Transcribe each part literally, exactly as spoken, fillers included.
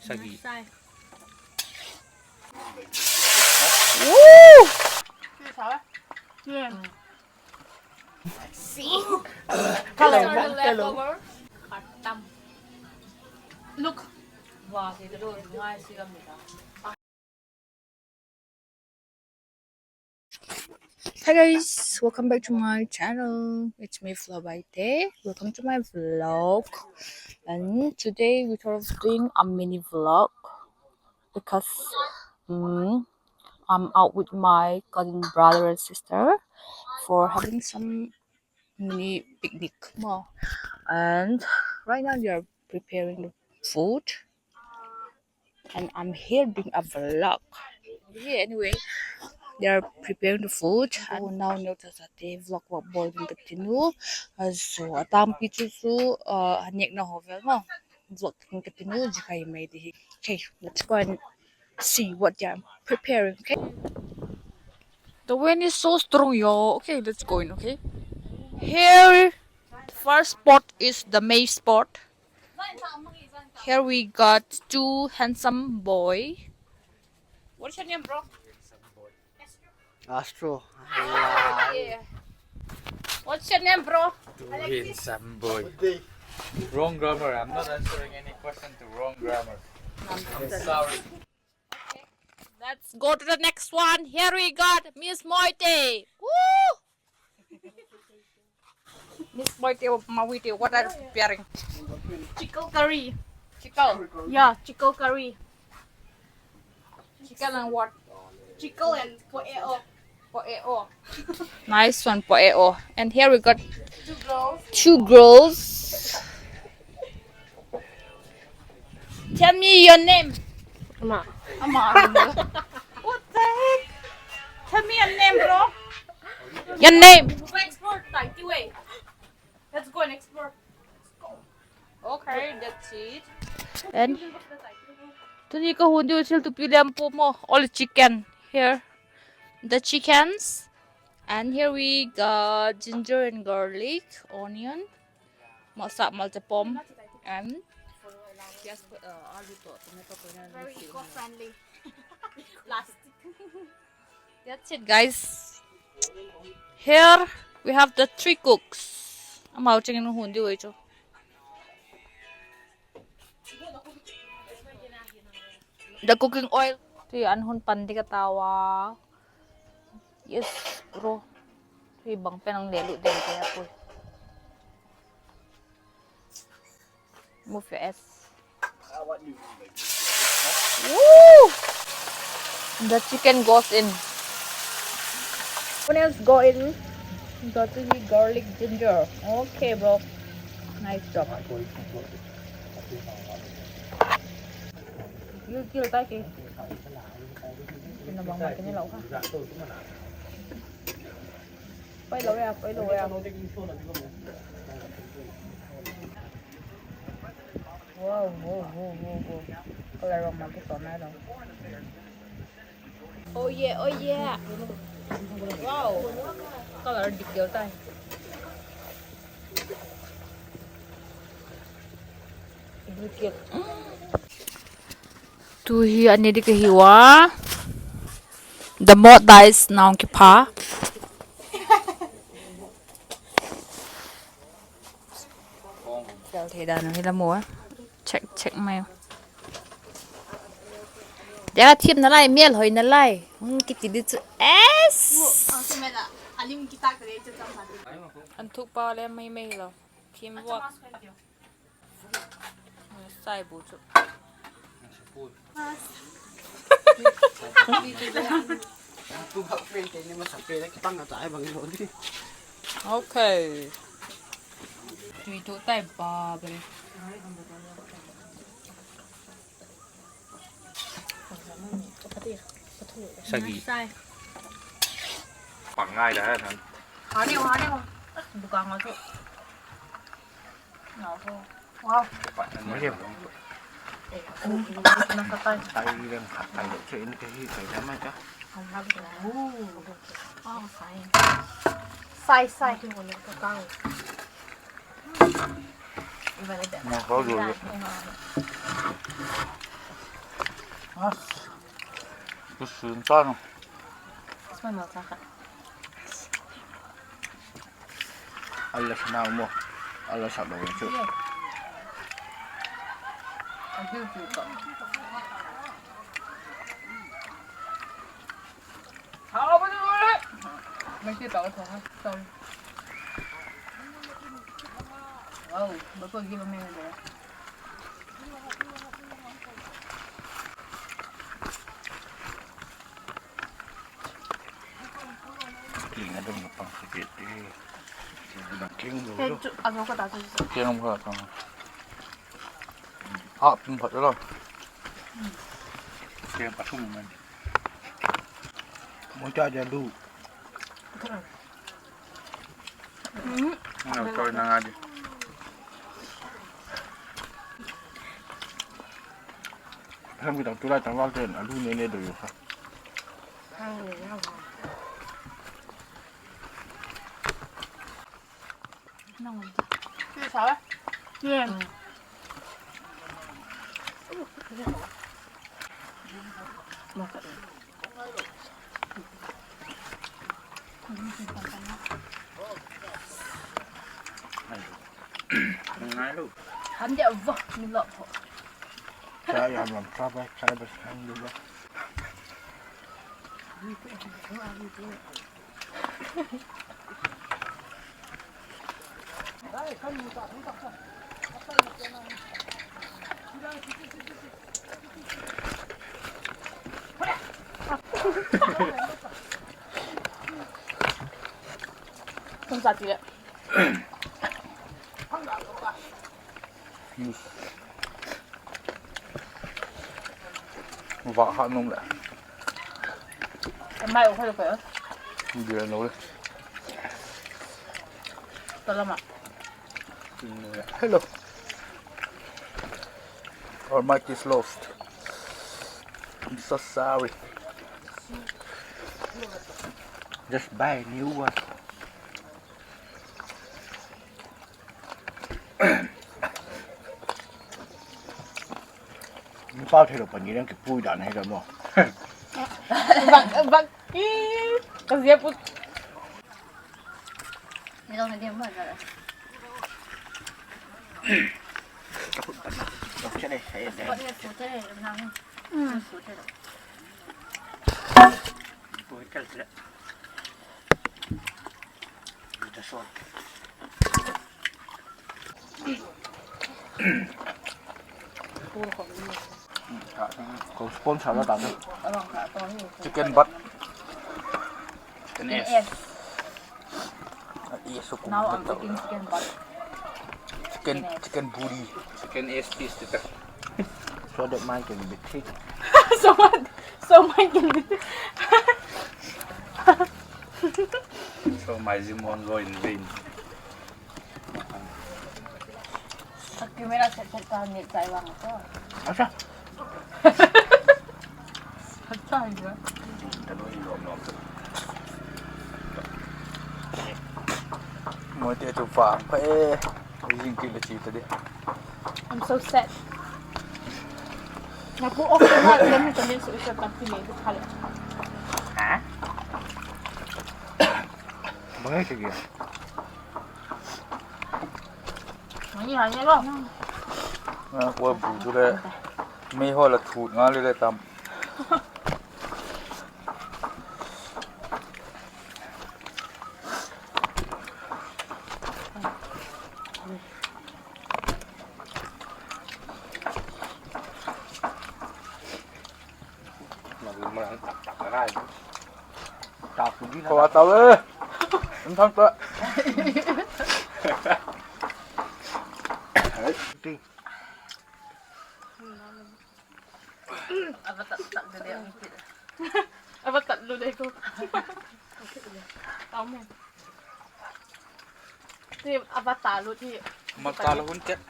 Sagi. Woo! Hello. Hello. Look. Hi guys, welcome back to my channel. It's me, Flo Baite. Welcome to my vlog. And today we thought of doing a mini vlog because um, I'm out with my cousin brother and sister for having some mini picnic. Wow. And right now they are preparing the food. And I'm here doing a vlog. Yeah, anyway, they are preparing the food. And now neu ta sa te vlog vlog bawl ding ka ti nu. Uh, so a tampi chu chu uh, a nêkna haw vel ma vlog ding ka ti nu, zia kha hi mai di hi. Okay, let's go and see what they are preparing, okay? The wind is so strong, yo. Okay, let's go in, okay? Here, first spot is the main spot. Here we got two handsome boy. What's your name, bro? Astro. Yeah. What's your name, bro? Two handsome boy. Wrong grammar. I'm not answering any question to wrong grammar. I'm sorry. Let's go to the next one. Here we got Miss Moite. Woo! Miss Moite, Mawite, what are you preparing? Chicken curry. Chicken. Yeah, chicken curry. Chicken and what? Chicken and po'eo. Po'eo. Nice one, po'eo. And here we got two girls. Two girls. Tell me your name. Ama. Ama. What the heck? Tell me your name, bro. Your name. Go explore, tai, ti wei. Let's go and explore. Okay, that's it. And tuni ka hun diu thil tupi liam pua maw, all chicken here. The chickens. And here we got ginger and garlic, onion, masa, malcha pom, and yes, uh, alu to tomato to. Very eco-friendly. Plastic. That's it, guys. Here we have the three cooks. Amau cheng in hun diu ei chu. The cooking oil. Tui an hun pan dik a tau a. Yes, bro. Tui bang pen ang le lut ding te a pui. Move your ass. Woo! The chicken goes in. What else go in? Got to be garlic, ginger. Okay, bro. Nice job. Gilkial tai ke. Ina bang ma ke ni lau kha. Pai lo ya, pai lo ya. Wow, wow, wow, wow, wow. Color bang ma ke so nai lo. Oh yeah, oh yeah. Wow. Color dik deu tai. Dik deu. Tu hi ani dik ahi ua. The more dice, nau kipha. Tel thei dan u hi la mu a. Check, check mai. Dia thim na lai, mial hoi na lai. Hung kiti di chu. Es. An thuk pa le mai mai lo. Thim vot. Sai bu chu. Okay. Tui tu tai ba bel. Sagi. Sai. Pangai da han. Hadi, hadi. Buka nga tu. Wow. Mai dia. Nasa tai. Tai leng khat tai lo che in ke hi kai da mai ka. Sai. Sai, sai. Nasa tai. As, tu sun tan. Sma no sa kha. Ala sana mo. Ala sa lo chu. Ye. A hiu hiu ko. Wow, bako gi lo me de. King a dong na pang sa ke ti. King a dong king lo. Ken chu a zo ka ta chu. King a ka ta. A pin phat lo. King pa sum man. Mo cha ja du. Choi na nga di. Hem ki tang tulai tang val ten a lu ne ne do yo kha. Ngai lu. Han dia va, mi lok tho. Cha ya lam cha ba, cha ba han lu ba. Kum sa ti le. Vak ha nung le. Mai u kha le. Dia no le. Ta lama. Hello. Our mic is lost. I'm so sorry. Just buy a new one. Pau thei lo pani nang kipui dan hi lo maw. Bak, bak, i, ka zia put. Ni lo na dia maw ka. Ka put ban. Lo che le, che le. Ko ni su che le, nang. Su che le. Pui kal che le. Ko sponsor la ta. Chicken butt. Chicken ass. Ass ko. Now I'm eating chicken butt. Chicken, chicken booty. Chicken ass piece to. So that mine can be thick. So what? So mine can be thick. So my gym won't go in vain. Sa camera set set ka ni chai wang to. Asa. Sa chai ja. Moi te tu fa pa e. Jing ki le chi ta di. I'm so sad. Nga pu off na ka ni ka ni so isa ka ti ni ka le. Ha? Bang e ki. Ani, ani lo. Kua bu chu le, mei haw la thut nga le le tam. Ko a tau e. An thang ta. A va tat tat de le. A va tat lu de ko. Tau me. Ti a va ta lu ti. Ma ta lu hun tet.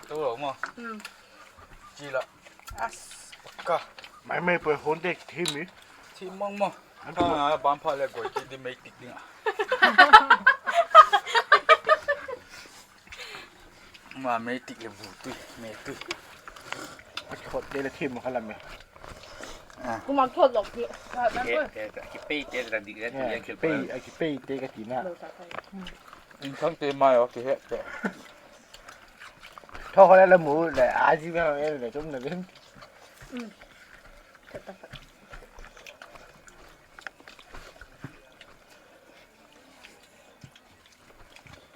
Tu lo mo. Hmm. Chi la. As. Ka. Mai mai poi hun te thi mi. Thi mong mo. An tu. Ka ban pha le goi ti di mei tik ding a. Ma mei tik le bu tui, mei tui. A khot te le thi mo kha la me. Kuama thot lok hi. Kipei te ka dik le, kipei, a kipeite ka tina. Insang te mai aw, kihet te. Tho kho le la mu le, a ji ba le tum na vin.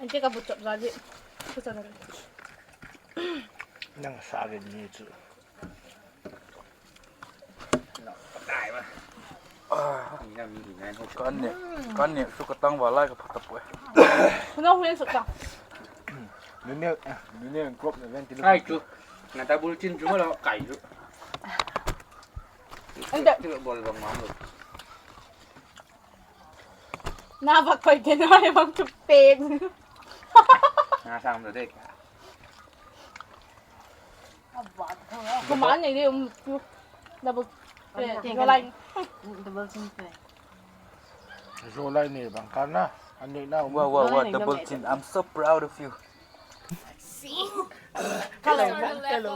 Ante ka bu chop za di. Nang sa ve ni chu. Kan ne, kan ne chu ka tangval lai ka pha ta puai. Nang hlen suk ta. Nune, nune kop na ven ti. Ai chu. Na double chin chu ma lo kai chu. Ante. Ti bol bang ma lo. Na va koi te na e bang chu pen. Na sang lo de. Kuama nei de um chu. Double. Double chin pe. Zolai nei bang ka na. An nei na um. Wow, wow, wow, double chin. I'm so proud of you. Hello, hello.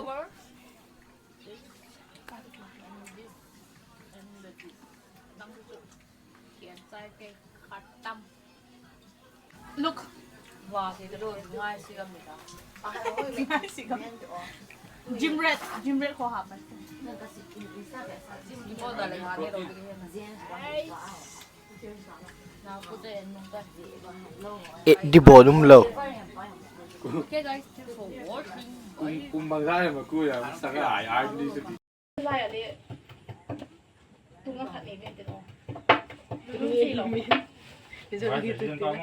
Look. Gym rat, gym rat ko ha man. E, di bawlum lo. Okay, guys, thanks for watching. Um, um, bang lai ma ku ya, sa ka ai, ai, ni sa. Lai a le. Tunga khat nei ve te lo. Lulung si lo.